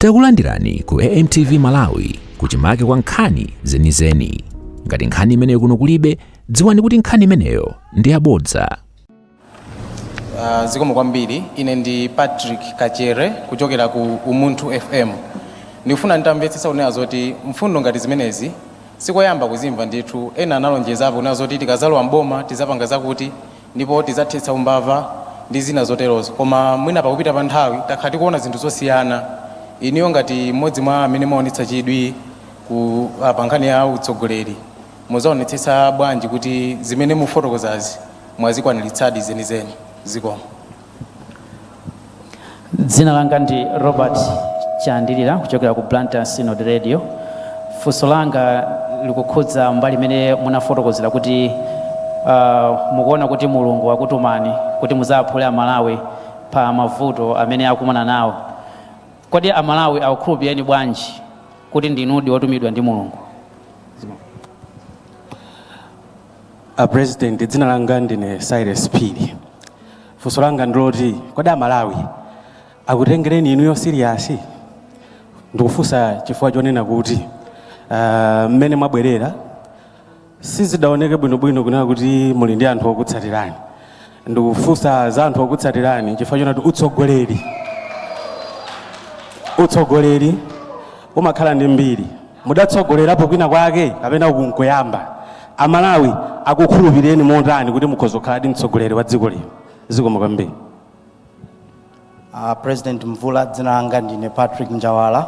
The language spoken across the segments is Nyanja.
Takulandirani ku AMTV Malawi, kuchimake kwa nkhani zenizeni. Ngati nkhani imeneyo kuno kulibe, dziwani kuti nkhani imeneyo ndi yabodza. Zikomo kwambiri. Ine ndi Patrick Kachere kuchokera ku Umunthu FM. Ndikufuna nditamvetsetsa kunena zoti mfundo ngati zimenezi sikoyamba kuzimva ndithu. Ena analonjezapo kunena zoti tikazalowa mboma tizapanga zakuti ndipo tizathetsa umbava ndi zina zoterozo, koma mwina pakupita pa nthawi takhala tikuona zinthu zosiyana. Inuyo ngati mmodzi mwa amene mwaonetsa chidwi ku pa nkhani ya utsogoleri, muzaonetsetsa bwanji kuti zimene mufotokozazi mwazikwaniritsadi zenizeni? Zikomo. Dzina langa ndi Robert Chandilira kuchokera ku Blantyre Synod Radio. Funso langa likukhudza mbali imene munafotokozera kuti mukuona kuti Mulungu akutumani kuti muzaphule Amalawi pa mavuto amene akumana nawo. Kodi Amalawi akukhulupireni bwanji kuti ndinudi wotumidwa ndi Mulungu? A President, dzina langa ndine Cyrus Phiri. Funso langa ndiloti, kodi Amalawi akutengereni inuyo serious? Ndikufunsa chifukwa chonena kuti mmene mwabwerera sizidaoneke bwinobwino kunena kuti muli ndi anthu okutsatirani. Ndikufunsa za anthu okutsatirani chifukwa chonena kuti utsogoleri umakhala ndi mbiri. Mudatsogolerapo kwina kwake kapena uku nkoyamba? Amalawi akukhulupireni motani kuti mukhoza kukhaladi mtsogoleri wa dziko lino? Zikomo kwambiri. President Mvula, dzina langa ndine Patrick Njawala.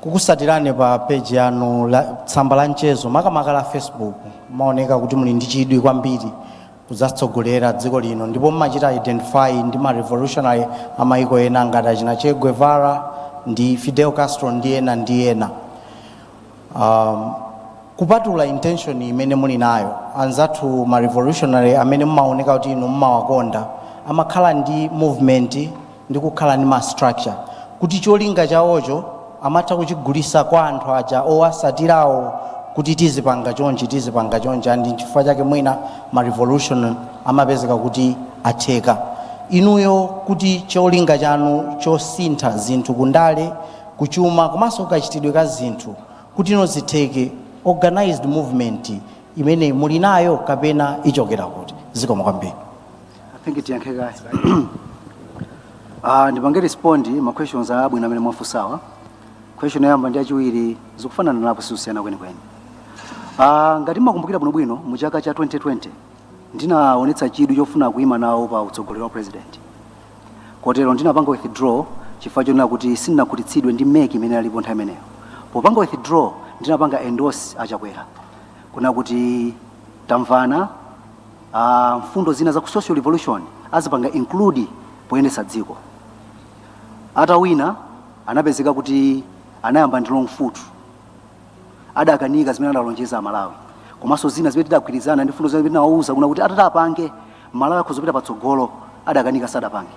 Kukusatirani pa page yanu la tsamba la mchezo, makamaka la Facebook, maoneka kuti muli ndi chidwi kwambiri kudzatsogolera dziko lino, ndipo mmachita identify ndi ma revolutionary amayiko ena ngati achina Che Guevara ndi Fidel Castro ndi ena ndi ena. Kupatula intention imene muli nayo, anzathu ma revolutionary amene mumaoneka kuti inu mumawakonda amakhala ndi movement ndi kukhala ndi ma structure kuti cholinga chawocho amatha kuchigulisa kwa anthu aja owasatirawo kuti tizipanga chonchi, tizipanga chonchi, and nchifukwa chake mwina ma revolution amapezeka kuti atheka. Inuyo kuti cholinga chanu chosintha zinthu kundale, kuchuma komanso kachitidwe ka zinthu kuti ino zitheke, organized movement imene muli nayo kapena ichokera kuti? Zikomo kwambiri. I think tiyankhe kaye. Ndipange respond ma questions abwino amene mwafunsawa. Question yoyamba ndi yachiwiri zikufanana napo, sizisiyana kwenikweni. Ngati mmakumbukira bwinobwino, mu chaka cha 2020 ndinaonetsa chidwi chofuna kuyima nawo pa utsogoleri wa president, kotero ndinapanga withdraw chifukwa chonena kuti sindinakhutitsidwe ndi MEC imene alipo nthawi imeneyo. Popanga withdraw, ndinapanga endorse Achakwera kuna kuti tamvana, mfundo zina za ku social revolution azipanga include poyendetsa dziko. Atawina, anapezeka kuti anayamba ndi wrong foot, adakanika zimene adalonjeza Amalawi komanso zina zimene tidagwirizana ndi mfundo zimene tinawauza kuna kuti atati apange, Malawi akhoza kupita patsogolo, adakanika, sadapange.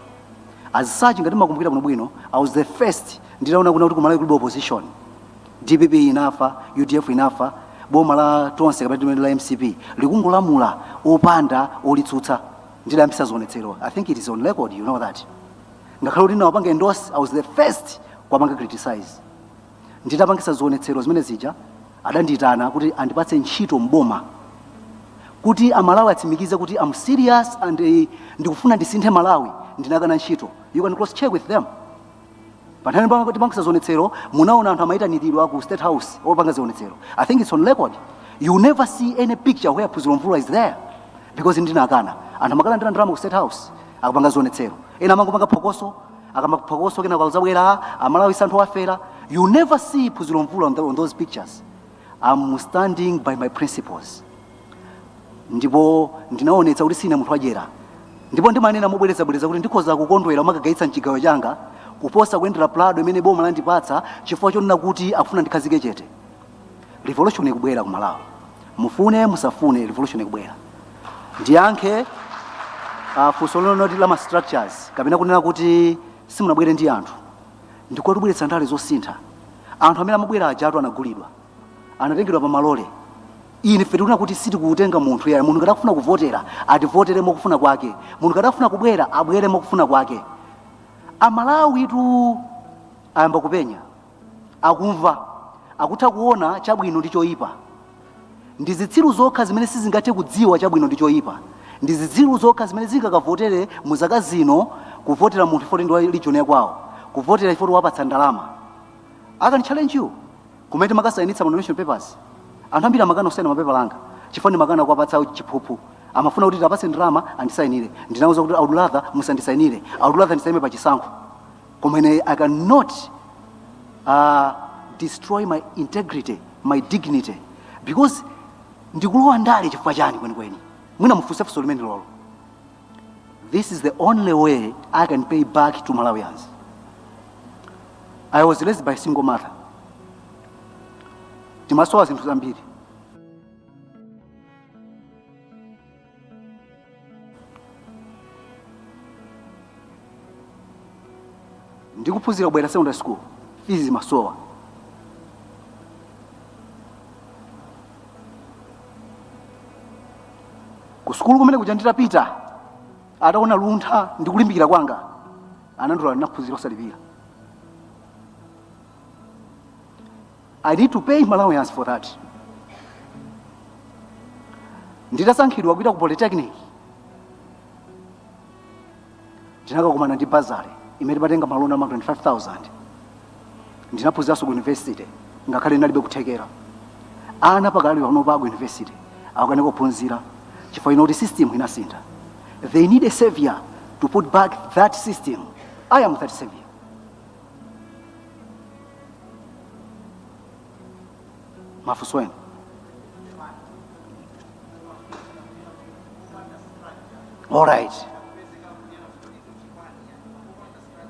As such, ngati makumbukira bwinobwino, I was the first nditaona kuna kuti ku Malawi kulibe opposition, DPP inafa, UDF inafa, boma la Tonse kapena limene la MCP likungolamula opanda olitsutsa, ndidayambisa zionetsero. I think it is on record, you know that. Ngakhale kuti ndinawapanga endorse, I was the first kuwapanga criticize. Nditapangisa zionetsero zimene zija, adandiyitana kuti andipatse ntchito mboma kuti Amalawi atsimikize kuti I'm serious and ndikufuna ndisinthe Malawi. Ndinakana ntchito. You can cross check with them. Panthawi tipangisa zionetsero, munaona anthu amayitanidwa ku State House opanga zionetsero. I think it's on record. You never see any picture where Phunziro Mvula is there because ndinakana. Anthu amakalandira ndalama ku State House akapanga zionetsero, ena amangopanga phokoso, akamba phokoso, kena akazabwera, Amalawi santhu wafera. You never see Phunziro Mvula on those pictures. I'm standing by my principles, ndipo ndinaonetsa kuti sine munthu wadyera, ndipo ndimanena mobwerezabwereza kuti ndikhoza kukondwera umakagayitsa mchigawo changa kuposa kuyendera Prado imene boma landipatsa chifukwa chonena kuti akufuna ndikhazike chete. Revolution ikubwera ku Malawi, mufune musafune, revolution ikubwera. Ndiyankhe funso lonoti la ma structures kapena kunena kuti simunabwere ndi anthu. Ndikotibweretsa ndale zosintha. Anthu amene amabwera ajatu anagulidwa, anatengedwa pa malole. Ine ife tikunena kuti sitikutenga munthu yayi. Munthu ngati akufuna kuvotera, ativotere mokufuna kwake. Munthu ngati akufuna kubwera, abwere mokufuna kwake. Amalawi tu Ayamba kupenya, akumva, akutha kuona chabwino ndi choyipa. Ndi zitsiru zokha zimene sizingathe kudziwa chabwino ndi choyipa. Ndi zitsiru zokha zimene zingakavotere mu zaka zino, kuvotera munthu poti ndi wa region yakwawo, kuvotera poti wapatsa ndalama. I can challenge you. Kumene timakasayinitsa ma nomination papers, anthu ambiri amakana kusaina mapepala anga chifukwa ndimakana kuwapatsa chiphuphu. Amafuna kuti tapatse ndalama andisayinire. Ndinawuza kuti I would rather musandisayinire, I would rather ndisayime pa chisankho, koma ine I cannot destroy my integrity, my dignity, because ndikulowa ndale chifukwa chani kwenikweni? Mwina mufunse funso limene lolo. This is the only way I can pay back to Malawians. I was raised by a single mother. Timasowa zinthu zambiri. Ndikuphunzira kubwera secondary school, fees zimasowa. Ku sukulu kumene kuja nditapita, ataona luntha ndi kulimbikira kwanga, anandilola ndinaphunzira osalipira. I need to pay Malawians for that. Nditasankhidwa kupita ku polytechnic, ndinakakumana ndi bursary imene timatenga maloni ama 25,000. Ndinaphunziranso ku university ngakhale ndinalibe kuthekera. Ana pakali pano pa ku university akukanika kuphunzira chifukwa ino kuti system inasintha. They need a savior to put back that system. I am that savior. Mafunso ena? All right.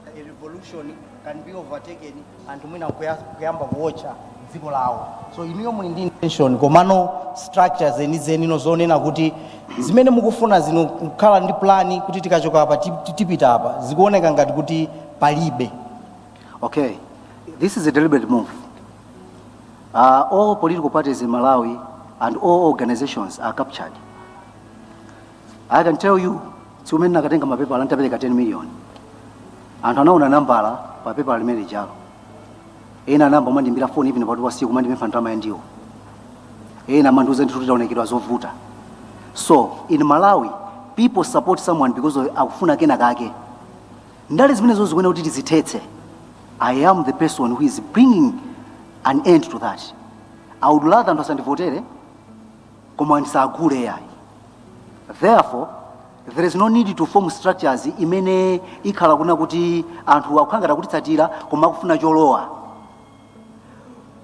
A revolution can be overtaken, anthu mwina kuyamba kuwotcha dziko lawo. So inuyo muli ndi intention, komano structure zenizeni no zonena kuti zimene mukufuna zino, kukhala ndi plan kuti tikachoka apa tipita apa, zikuoneka ngati kuti palibe. Okay, this is a deliberate move. All political parties in Malawi and all organizations are captured. I can tell you, tsiku limene nakatenga mapepala ntapereka 10 million, anthu anaona nambala pa pepala limene lijalo. Ena anayamba kumandiimbira phone even pakati pa usiku, kumandipempha ndalama ya ndiwo. Ena amandiuza ndithu titaonekedwa zovuta. So in Malawi, people support someone because of akufuna kena kake. Ndale zimenezo zikuyenera kuti tizithetse. I am the person who is bringing an end to that. I would rather anthu asandivotere, koma ndisagule yayi. Therefore, there is no need to form structures imene ikhala kuna kuti anthu akukhala ngati akutitsatira koma akufuna cholowa.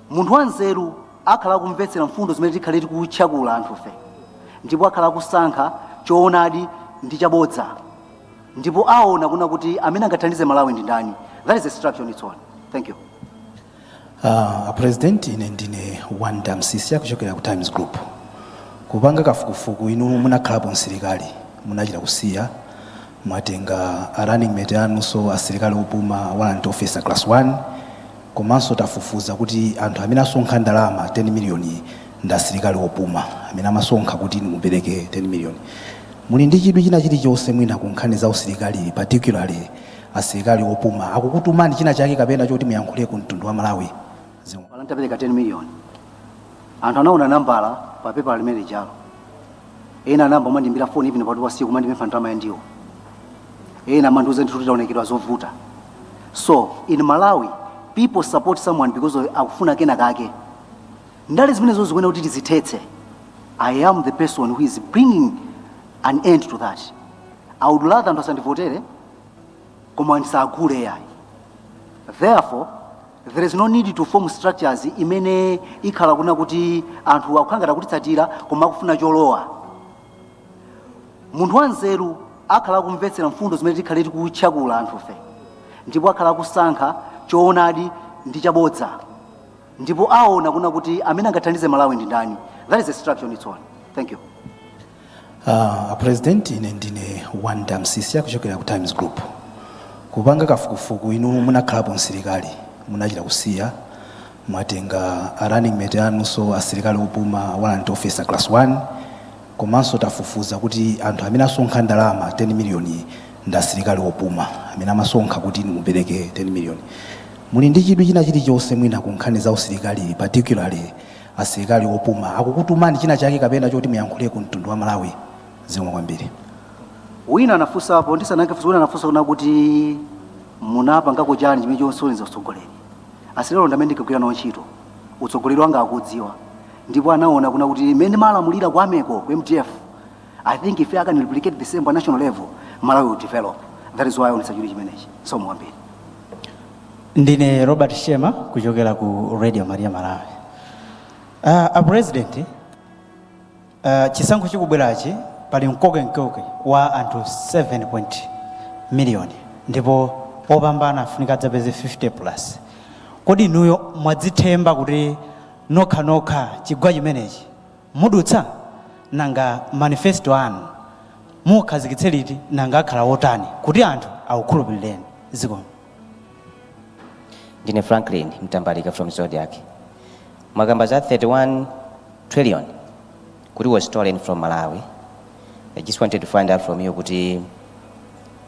Munthu wanzeru akhala akumvetsera mfundo zimene tikhale tikutchakula anthufe, ndipo akhala akusankha choonadi ndi chabodza, ndipo aona kuna kuti amene angathandize Malawi ndi ndani. That is a structure on its own. Thank you. President, ine ndine Wanda Msisia kuchokera ku Times Group. Kupanga kafukufuku, inu munakhalapo msilikali, munachita kusiya, mwatenga a running mate anunso asilikali opuma, warrant officer class 1. Komanso tafufuza kuti anthu amene asonkha ndalama 10 million ndi asilikali opuma amene amasonkha kuti inu mupereke 10 million. Muli ndi chidwi china chilichonse mwina ku nkhani za usilikali, particularly asilikali opuma? Akukutumani china chake kapena choti muyankhule ku mtundu wa Malawi? Zikomo. Ntapereka 10 million, anthu anaona nambala pa pepala limene lijalo. Ena anayamba kumandiimbira phone even pakati pa usiku, kumandipempha ndalama ya ndiwo. Ena amandiuza ndithu titaonekedwa zovuta. So in Malawi, people support someone because of akufuna kena kake. Ndale zimenezo zikuyenera kuti tizithetse. I am the person who is bringing an end to that. I would rather anthu asandivotere, koma ndisagule yayi. Therefore, there is no need to form structures imene ikhala kuna kuti anthu akukhala ngati akutitsatira koma akufuna cholowa. Munthu wanzeru akhala akumvetsera mfundo zimene tikhale tikutchakula anthufe, ndipo akhala akusankha choonadi ndi chabodza, ndipo aona kuna kuti amene angathandize Malawi ndi ndani. That is a structure on its own. Thank you. President, ine ndine Wanda Msisia kuchokera ku Times Group. Kupanga kafukufuku, inu munakhalapo msilikali, munachita kusiya, mwatenga a running mate anunso asilikali opuma, warrant officer class 1. Komanso tafufuza kuti anthu amene asonkha ndalama 10 million ndi asilikali opuma amene amasonkha kuti inu mupereke 10 million. Muli ndi chidwi china chilichonse mwina ku nkhani za usilikali, particularly asilikali opuma? Akukutumani china chake kapena choti muyankhule ku mtundu wa Malawi? Zikomo kwambiri. Wina anafunsapo, ndisanayankhe funso, wina anafunsa kuna kuti munapangako chani chimene chosonyeza utsogoleri. Asilikali ndamene ndikagwira nawo ntchito, utsogoleri wanga akudziwa, ndipo anaona kuna kuti imene malamulira ku army ko, ku MDF, I think if I can replicate the same pa national level, Malawi will develop. That is why aonetsa chidwi chimenechi. Zikomo kwambiri. Ndine Robert Shema kuchokera ku Radio Maria Malawi. A President, chisankho chikubwerachi pali mkokemkoke wa anthu 7 point million, ndipo opambana afunika adzapeze 50 plus. Kodi inuyo mwadzithemba kuti nokhanokha chigwa chimenechi mudutsa? Nanga manifesto anu mukhazikitse liti? Nanga akhala wotani kuti anthu akukhulupirireni? Zikomo. Ndine Franklin Mtambalika from Zodiak. Mwakamba za 31 trillion kuti was stolen from Malawi. I just wanted to find out from you kuti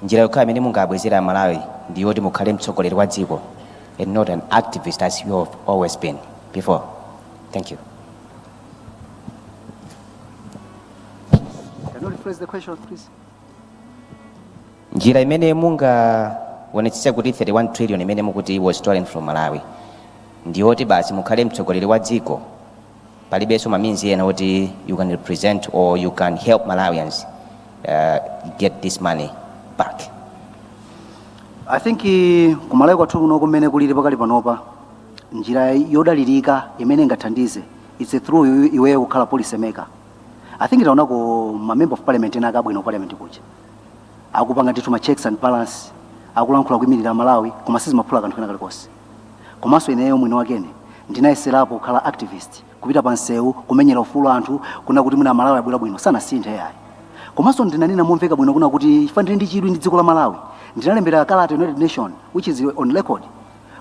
njira yokha imene mungabwezera Malawi ndi yoti mukhale mtsogoleri wa dziko and not an activist as you have always been before. Thank you. Can you rephrase the question, please? Njira imene mungaonetsetse kuti 31 trillion imene mukuti was stolen from Malawi ndiyoti basi mukhale mtsogoleri wa dziko, palibenso ma means ena oti you can represent or you can help Malawians get this money back? I think kumalawi kwathu kuno kumene kulili pakali panopa, njira yodalirika imene ingathandize, it's through iweyo kukhala policy maker. I think taonako ma member of parliament ena akabwino ku parliament kuja akupanga ndithu ma checks and balance, akulankhula kuyimirira Malawi, koma sizimaphula kanthu kena kalikonse. Komanso ineyo mwini wakene ndinayeserapo kukhala activist, kupita pa msewu kumenyera ufulu anthu kuna kuti mwina Malawi abwera bwino, sanasinthe yayi. Komanso ndinanena momveka bwino kuna kuti chifukwa ndili ndi chidwi ndi dziko la Malawi, ndinalembera kalata United Nation, which is on record,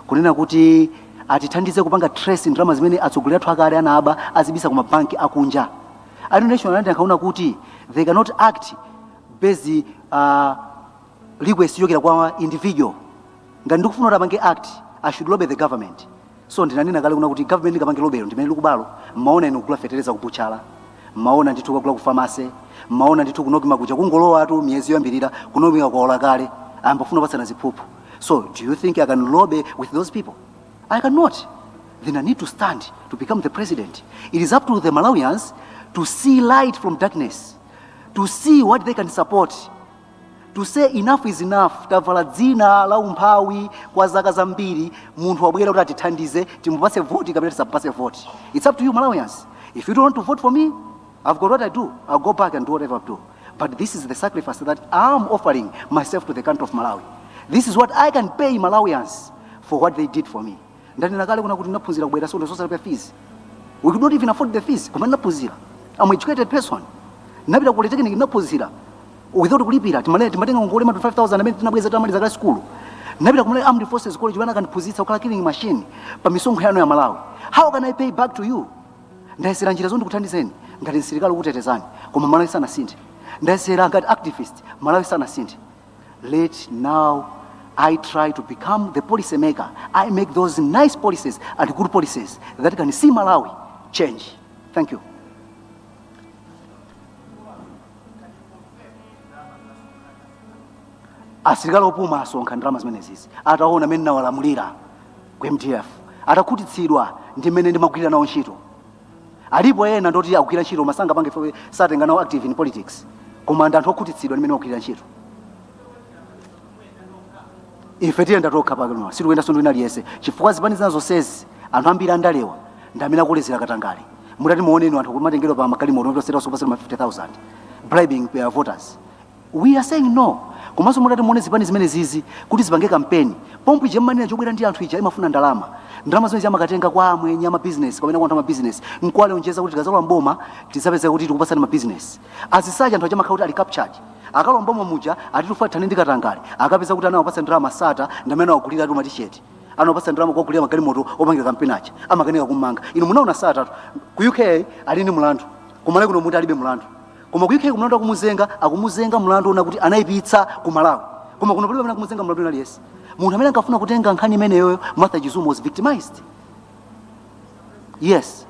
kunena kuti atithandize kupanga trace ndalama zimene atsogoleri athu akale anaba, azibisa ku mabanki akunja. United Nation anandiyankha kuti they cannot act based request yochokera kwa individual. Ngati ndikufuna kuti apange act, I should lobby the government. So ndinanena kale kuna kuti government ikapange lobby yo ndimene likubalo. Mmaona inu kugula fetereza kubutchala, mmaona ndithu kugula ku pharmacy, mmaona ndithu ku NOCMA kuja kungolowa atu miyezi yoyambirira ku NOCMA kwaola kale, ambafuna kupatsana ziphuphu. So do you think I can lobby with those people? I cannot. Then I need to stand to become the president. It is up to the Malawians to see light from darkness, to see what they can support, to say enough is enough. Tavala dzina la umphawi kwa zaka zambiri, munthu wabwera kuti atithandize, timupatse voti kapena tisapatse voti. It's up to you, Malawians. If you don't want to vote for me, I've got what I do. I'll go back and do whatever I do. But this is the sacrifice that I'm offering myself to the country of Malawi. This is what I can pay Malawians for what they did for me. Ndanena kale kuna kuti ndinaphunzira kubwera sondo sosalipira fees. We could not even afford the fees, koma ndinaphunzira. I'm educated person. Ndinapita ku polytechnic, ndinaphunzira without kulipira. Timatenga ngongole ma 5000 amene tinabweza tamaliza kale school. Ndinapita ku Malawi Armed Forces College, bana akandiphunzitsa kukhala killing machine pa misonkho yanu ya Malawi. How can I pay back to you? Ndayesera njira zondikuthandizeni ngati msilikali kutetezani, koma Malawi sanasinthe. Ndayesera ngati activist, Malawi sanasinthe. Let now I try to become the policy maker. I make those nice policies and good policies that can see Malawi change. Thank you. Asilikali opuma asonkha ndalama zimenezizi ataona mmene nawalamulira ku MDF, atakhutitsidwa ndi mmene ndimagwirira nawo ntchito. Alipo ena ndoti akugwira ntchito masanga pange ife satenga nawo active in politics, koma ndi anthu okhutitsidwa ndi mmene amagwirira ntchito. Ife tiyenda tokha pano, sitikuyenda sondu ina aliyense, chifukwa zipani zina zonsezi anthu ambiri andalewa ndi amene akulezera katangale. Mutati muoneni anthu kumatengedwa pa magalimoto otosera osopasira ma 50,000, bribing their voters. We are saying no. Komanso mutati muone zipani zimene zizi kuti zipange kampeni, pompo ija mmanena chobwera ndi anthu ija imafuna ndalama. Ndalama zimene amakatenga kwa amwenye ama business kapena kwa anthu ama business, nkuwalonjeza kuti tikazalowa mboma tidzapeza kuti tikupatsani ma business. Azisachi anthu aja amakhala kuti ali captured. Akalowa mboma muja ati tifathane ndi katangale, akapeza kuti anawapatsa ndalama sata ndi amene anawagulira atu ma t-shirt, anawapatsa ndalama kuwagulira magalimoto opangira kampeni aja, amakanika kummanga. Inu munaona sata ku UK ali ndi mlandu, kumalawi kuno muti alibe mlandu. Koma ku UK kumlandu akumuzenga, akumuzenga mlandu ona kuti anayipitsa ku Malawi, koma kuno palibe amene akumuzenga mlandu aliyense. Munthu amene ankafuna kutenga nkhani imeneyoyo, Martha Chizuma, was victimized. Yes.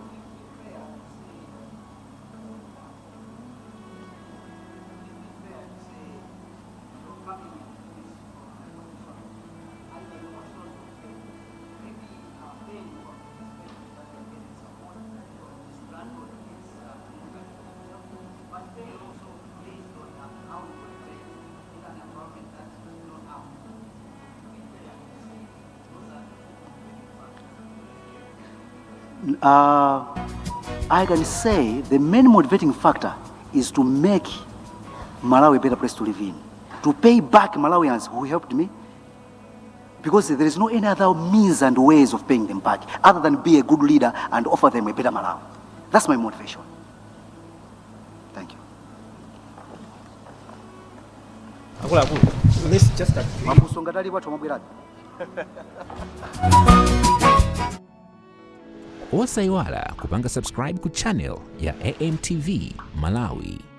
I can say the main motivating factor is to make Malawi a better place to live in, to pay back Malawians who helped me, because there is no any other means and ways of paying them back other than be a good leader and offer them a better Malawi. That's my motivation. Thank you. Akuluakulu, let's just agree. Mafunso ngati alipo athu amabwerabe. Osayiwala kupanga subscribe ku channel ya AMTV Malawi.